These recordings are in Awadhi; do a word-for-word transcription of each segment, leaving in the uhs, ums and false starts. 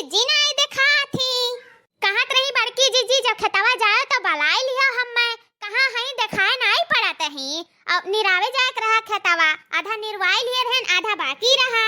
जिज्जी नाई देखात ही। कहत रही बड़की जिज्जी, जब खेतवा जाए तो बलाई लिहो हम्मे। कहाँ हई, देखाए नाई पड़त ही। अब निरावे जाए के रहा खेतवा, आधा निरवाई लिए रहन, आधा बाकी रहा।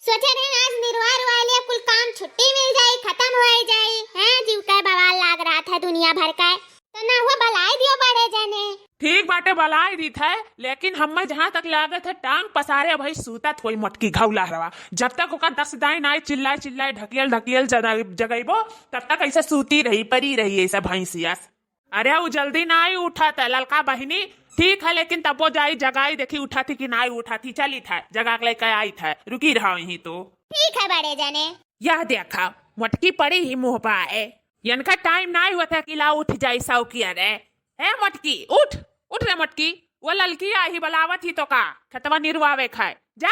सोचे रहन आज निरवा रुआ लिए, कुल काम छुट्टी मिल जाई, खतम होइ जाई। हैं, जीव के बवाल लाग रहत है दुनिया भर के। तो ना हुआ, बलाई दियो बड़े जने। ठीक बाटे, बलाई दीत है, लेकिन हम्मे जहाँ तक लागत है, टांग पसारे अबही सूतत होई मोटकी घौलहरवा। जब तक ओकर दस दाई नाई चिल्लाए चिल्लाए ढकेल ढकेल जगा-, जगइबो, तब तक ऐसे सूती रही, परी रही ऐसे भैंसियस। अरे, उ जल्दी नाई उठत है ललका बहिनी, ठीक है, लेकिन तब्बो जाई जगाई, देखी उठत ही कि नाई उठत ही, चलित है, जगा के लेके आइत है, रुकी रहा यहीं तो। ठीक है बड़े जने। यह देखा, मोटकी परी ही मुँह बाए, इनका टाइम नाई होत है कि ला उठ जाई सौकिया रे। हे मोटकी, उठ, उठ रे मोटकी, वो ललकी आई ही, बुलावत ही तो का, खेतवा निरवावे खाए, जा,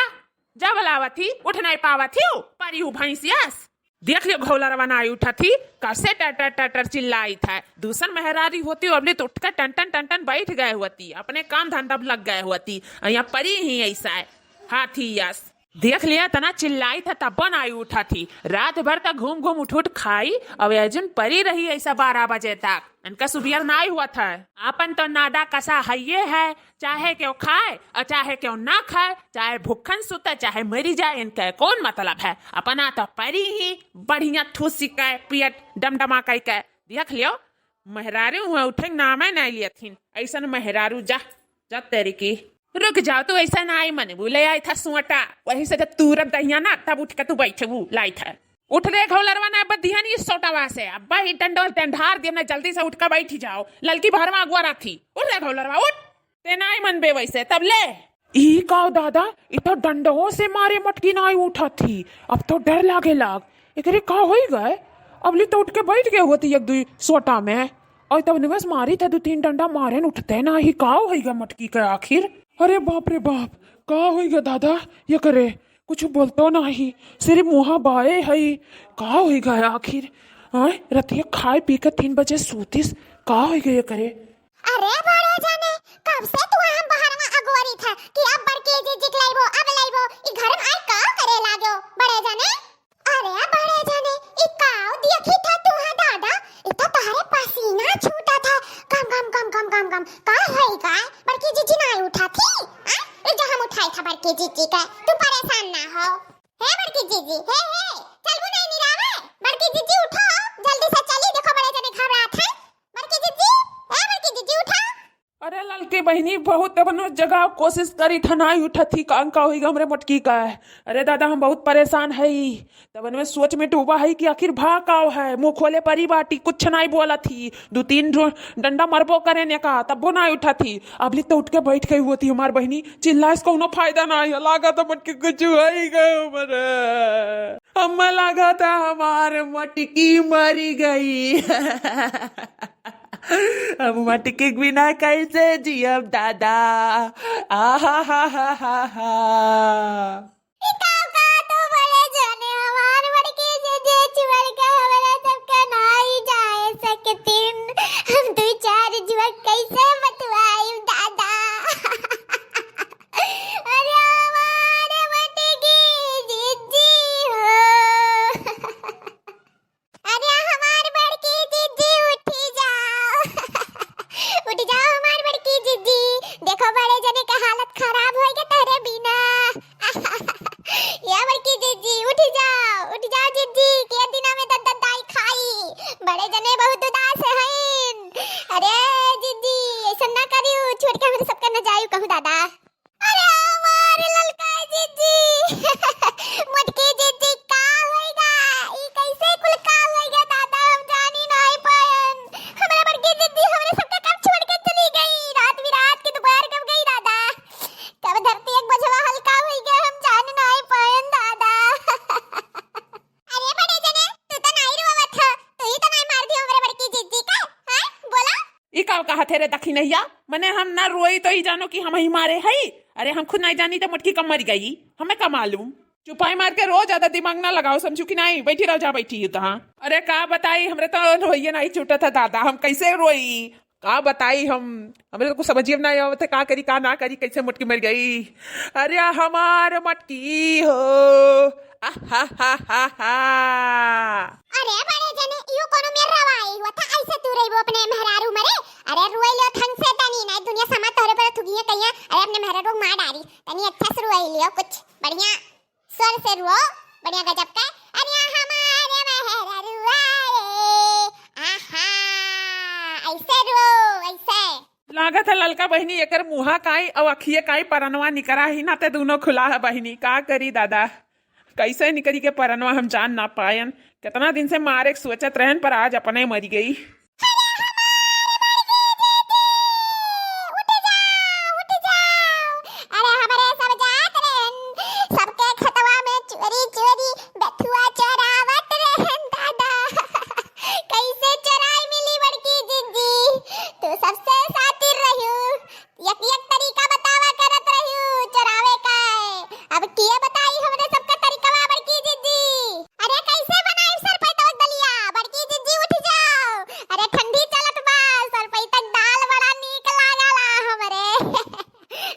जा बुलावत ही, उठ नाई पावत ही, परी हूँ भैंसियस। देख लियो, घौलरवा नाई उठत ही, कसे टर टर टर टर चिल्लाइत है। दूसर मेहरारी होती, अबले तो उठ के टन टन टन टन बैठ गए होती, अपने काम धंधा में लग गए होती। अ यहाँ परी ही ऐसा है, हाथी यस। देख लिया, तना चिल्लाइत है, तब्बो नाई उठत ही। रात भर तक घूम घूम उठ उठ खाई, अब अर्जुन परी रही ऐसा बारह बजे तक। इनका सुबियर नाई हुआ था। आपन तो नादा कसा हइये है, चाहे क्यों खाए और चाहे क्यों ना खाए, चाहे भूखन सुते, चाहे मरी जाए, इनके कौन मतलब है। अपना तो परी ही बढ़िया ठूसी के पियत डमडमा कई के। देख लियो, मेहरारू हुआ उठे नामे नाई लियथिन। ऐसन मेहरारू, जा, जा तेरी की। रुक जाओ, तू ऐसा नाई मन बोले आई था सोटा, वही से जब तूरत दहिया ना, तब उठ के तू बैठे वो लाई था। उठ रे घौलरवा, ना बदिहन ये सोटवा से, अब्बा ही डंडोल डंडार दियम ना, जल्दी से उठ के बैठी जाओ। ललकी बहरवा अगुआ राथी, उठ रे घौलरवा, उठ। ते नाई मन बे वैसे, तब ले। ई का दादा, ई तो डंडों से मारे मोटकी नाई उठत ही, अब तो डर लागे लाग। एकरे का होई गए? अबली तो उठ के बैठ गए होती एक दुई सोटा में, और तब निवेश मारी था दो तीन डंडा मारे न उठते ना ही, का होई गए मोटकी के आखिर? अरे बाप रे बाप, का होई गए दादा, एकरे कुछ बोलतो नाही, सिर्फ मुँहा बाए हई। का होई गए आखिर? आय, रतिया खाए पी के तीन बजे सूतिस, का होई गए एकरे? अरे बड़े जने, कब से तू हम बहरवा अगोरी था कि अब बड़की जिज्जी के लइबो, अब लइबो, ई घर में आए का करे लाग्यो बड़े जने? अरे बड़े जने, ई काव देखी था तू, हाँ दादा, ई तो तोहरे पसीना छूटा था। गम गम गम गम गम गम, का होई का? बड़की जिज्जी नाई उठा थी? आ? रुक जा, हम उठाई था बड़की जिज्जी के, तू परेशान ना हो। हे बड़की जिज्जी, हे हे, चलबू नाई निरावे? बड़की जिज्जी उठो, जल्दी से चली, देखो बड़े जने घबरात है। बड़की जिज्जी, ए बड़की जिज्जी उठा। अरे ललकी बहिनी, बहुत तबनो जगह कोशिश करी था, नाई उठत ही, कान का होई हमरे मोटकी का है। अरे दादा, हम बहुत परेशान है, तबन में सोच में डूबा है कि आखिर भा काव है। मुँह खोले परी बाटी, कुछ नाई बोलत ही, दो तीन डो-, डंडा मरबो करे ने का, तब्बो नाई उठत ही। अबली तो उठ के बैठ गई होती हमार बहिनी, चिल्लाए से कौनो फायदा नाई है, लागत है मोटकी कुछ होई गए हमरे। हमें लागत है हमार मोटकी मरी गई। अब मोटकी के बिना कैसे जियब दादा? आहा हा हा हा हा। ई का का तो बड़े जने हमार बड़की जिज्जी छोड़ के हमरा सबके नाई जाए सकतीन। हम दुई चार जुआ कैसे बतवाई दादा? अरे हमार बड़की जिज्जी हो। अरे हमार बड़की जिज्जी, उठी जाओ। उठी जाओ हमार बड़की जिज्जी, देखो बड़े जने के हालत खराब होई गए तोहरे बिना। या बड़की जिज्जी, उठी जाओ, उठी जाओ जिज्जी, के दिना में दद दद दाई खाई। बड़े जने बहुत उदास हईन। अरे जिज्जी, ऐसा ना करियो, छोड़ के हमरे सबके न जायु कहू दादा। अरे हमार ललका जिज्जी, मोटकी जिज्जी, का होइगा? ई कैसे कुल का होइगा दादा? हम जानी नाई पायन। हमरा बड़की जिज्जी हमरे सबके कब छोड़ के चली गई? रात बिरात के दोपहर कब गई दादा? कब धरती एक बोझवा हल्का होइगा, हम जान नाई पायन दादा। अरे बड़े जने, तू तो नाई रोवत ह, तू ही तो नाई मार दियो हमरे बड़की जिज्जी का, हैं? बोला। ई का कहत है रे दखिनैया? मने हम ना रोई तो ई जानो कि हम ही मारे हई? अरे हम खुद नाई जानी तो मोटकी कब मर गई, हमें का मालूम। चुपाई मार के रो, ज्यादा दिमाग ना लगाओ, समझू कि नाई? बैठी रहो, जा बैठी हो तहाँ। अरे का बताई, हमरे तो रोइए नाई छूटत है दादा, हम कैसे रोई? का बताई हम, हमरे तो कुछ समझिए में ना आवत है, का करी, का ना करी, कैसे मोटकी मर गई। अरे हमार मोटकी हो, आहा हा हा हा। अरे बड़े जने, इहो कोनो मेर रवाई हुआ था, ऐसे तू रहिबो अपने मेहरारू मरे। अरे रोई लो थंग से तनी, नहीं दुनिया समा तोहरे पर थुगिए कहिया। अरे अपने मेहरारू को मार डारी, तनी अच्छा से रोई लियो, कुछ बढ़िया स्वर से रुओ, बढ़िया गजब का। अरे हमारे मेहररुआ रे, आहा, ऐसे रुओ, ऐसे। लागत है ललका बहिनी, एकर मुहा काई अउ अखिए काई परनवा निकरा ही ना, ते दुनो खुला है बहिनी। का करी दादा, कैसे निकरी के परनवा हम जान ना पायन। कितना दिन से मारे के सोचत रहन, पर आज अपने मरी गई। अरे हमार बड़की दीदी, उठ जाओ, उठ जाओ। अरे हमरे सब जात रहन, सबके खेतवा में चोरी चोरी बथुआ चरावत रहन दादा। कैसे चोराई मिली बड़की दीदी, तू सबसे शातिर रह्यू, एक एक तरीका बतावा करत रह्यू चोरावे का। अब किए बताई हमरे सबका तरीकवा बड़की दीदी। अरे कैसे बनाई सरपैतक दलिया? बड़की जिज्जी उठ जाओ। अरे ठंडी चलत बा, सरपैतक दाल बड़ा नीक लागला हमरे।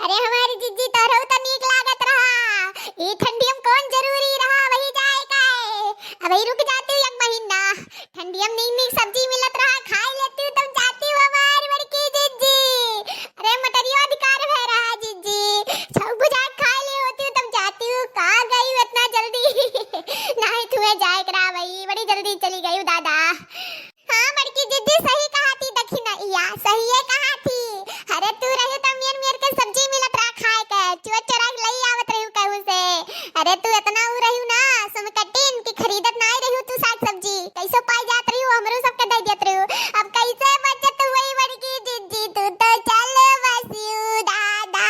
अरे हमारी जिज्जी तोहरो त नीक लागत रहा। ई ठंडी में कौन जरूरी रहा वही जाए का। अबही रुक जाती एक महीना। ठंडी में नीक नीक सब्जी मिलत रहा, खाई लेती तब जाती हमारी बड़की जिज्जी। अरे मटरियो अधिकार भय रहा जिज्जी, छऊ भुजा खाए ले होती हूँ तब जाती हूँ। का गई इतना जल्दी? नाही तुम्हें जाए करा भाई, बड़ी जल्दी चली गई दादा। हाँ बड़की जिज्जी सही कहा थी दखिनैया, सही ये कहा थी। अरे तू रहे तब मेर मेर के सब्जी मिलत रहा खाए के, चोर चोरा के लई आवत रही कहूँ से। अरे तू इतना ऊ रही ना सुमकटिन की खरीदत नाही रही तू साग सब्जी, कैसे पाई जात रही हमरो सबके दे देत रही। अब कैसे बचत हुई बड़की जिज्जी, तू तो चल बसियू दादा।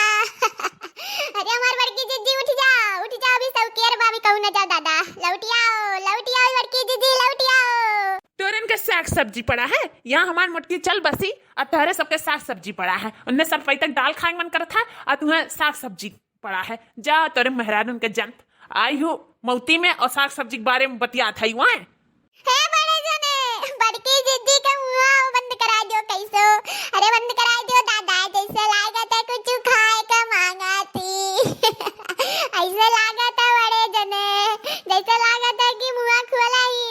अरे हमार बड़की जिज्जी उठ जाओ, उठ जाओ, अभी सब केयर बाबी कहूँ न जाओ दादा, लौट आओ, लौट आओ बड़की जिज्जी, लौट आओ। तोरन के साग सब्जी पड़ा है, यहाँ हमार मोटकी चल बसी, और तोहरे सबके साग सब्जी पड़ा है। उन्हें सब पैतक दाल खाए मन करत है, और तुम्हें साग सब्जी पड़ा है। जा तोरे मेहरारून के जंत आई हो मौती में और साग सब्जी के बारे में बतियात है वहाँ। हे बड़े जने, बड़की जिज्जी का मुँह बंद करा दियो कैसो। अरे बंद करा दियो दादा, जैसे लागत है कुछ खाए का मांगा थी। ऐसे लागत है बड़े जने, जैसे लागत है कि मुँह खुला ही।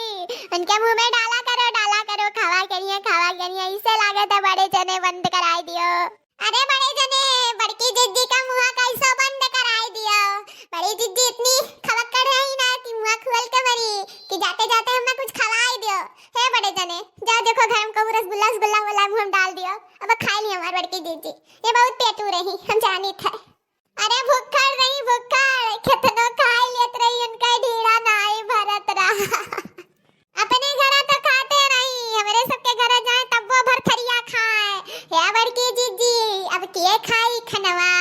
उनके मुँह में डाला करो, डाला करो, खावा करिए, खावा करिए, ऐसे लागत है बड़े जने, बंद करा दियो। अरे बड़े जने, बड़की जिज्जी का मुँह कैसो बंद कराई दियो। बड़ी जिज्जी इतनी खवक्कड़ रही ना कि मुँह खोल के मरी कि जाते जाते हमें कुछ खवाई दियो। हे बड़े जने, जाओ देखो घर में कहूँ रसगुल्ला, रसगुल्ला वाला मुँह में डाल दियो। अब खाई ली हमार बड़की जिज्जी, ये बहुत पेटू रही, हम जानी थे। अरे भुक्खड़ रही, भुक्खड़, कितनो खाई लेत रही, उनका ढीड़ा नाई भरत रहा। अपने घरा तो खाते नहीं, हमरे सबके घरा जाए तब वो भर थरिया खाए। हे बड़की जिज्जी, अब के खाई खनवा?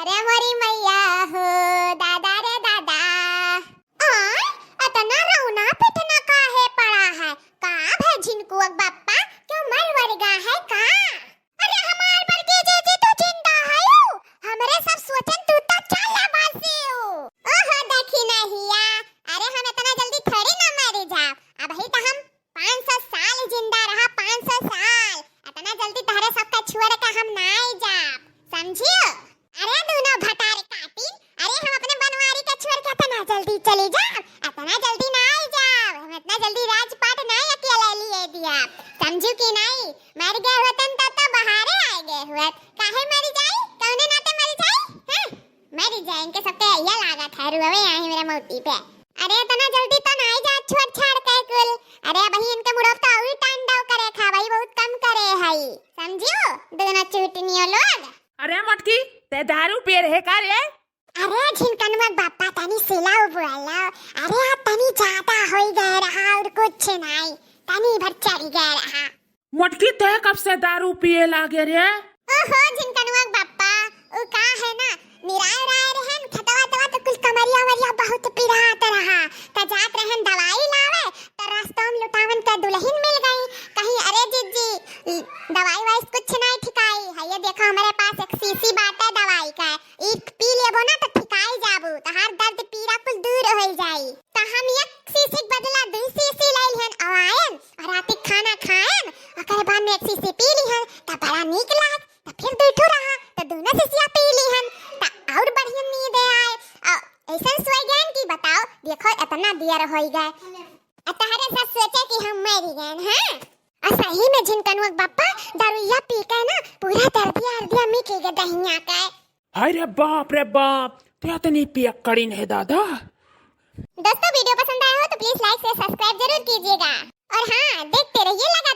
अरे मोरी मैया हो, दादा रे दादा। आय, अतना रौना पिटना काहे पड़ा है? का भे झिनकुआ बप्पा, क्यों मर वर गा है का? अरे हमार बड़की जीजी तू जिंदा हयू? हमरे सब सोचन तू तो चल बसियू। ओहो दखिनहिया, अरे हम इतना जल्दी थोड़ी ना मरी जाब। अबही तो हम पाँच सौ साल जिंदा रहा, पाँच सौ साल। इतना जल्दी तहरे सबका छोड़ के हम नाई जाब, समझियो? अरे दोनों भतार काटिन, अरे हम अपने बनवारी के छोड़ के इतना जल्दी चली जाब, इतना जल्दी नाई जाब। हम इतना जल्दी राजपाट नाई अकेले लिए दिया, समझू कि नाई? मर गए होतन तो, तो बहारे आए गए हुए। काहे मरी जाई? कौने नाते मरी जाई? हैं? मरी जाए, इनके सबके यह लागत है, रुआवे आई मेरे मौती पे। अरे इतना जल्दी तो नाई जा छोड़ छाड़ के कुल। अरे अबही इनके मुड़ो तो अउरी तांडव करे खा, भाई बहुत कम करे हई, समझियो? दोनों चूटनियों लोग। अरे मटकी, ते दारू पिए रहे का रे? अरे झिनकनुआ बापा तनी सिलाऊ बोलो। अरे आज तनी ज्यादा होई गए रहा और कुछ नाई, तनी भर चढ़ी गए रहा। मटकी, तय कब से दारू पिए लागे रे? ओहो, झिनकनुआ के बापा, उ का है ना, निराय राय रहन, खेतवा तवा तो कुल कमरिया उमरिया बहुत पिरात रहा, त जात रहन दवाई लावे, त रास्ता में लुटावन के दुल्हन मिल गई, कहीं, "अरे जिज्जी, दवाई वाई से कुछ नहीं ठिकाई है, ये देखो हमारे पास एक शीशी बाटे दवाई का, ई पी लेबो ना तो ठिकाई जाबू, तहार दर्द पीड़ा कुल दूर हो जाई।" त हम एक शीशी के बदला दुई शीशी ले लिहन, अवायन और रात के खाना खाएन, ओकर बाद में एक शीशी पी लिहन, त होई गए। आ तहरे साथ सोचे कि हम मरी गए, हाँ? आ सही में झिनकनुआ के बापा दारुइया पी के ना पूरा दर्दिया अर्दिया मिट गए दहिया के। हाय रे बाप रे बाप, तो इतनी पियक्कड़िन है दादा। दोस्तों, वीडियो पसंद आया हो तो प्लीज लाइक से सब्सक्राइब जरूर कीजिएगा। और हाँ, देखते रहिए लगा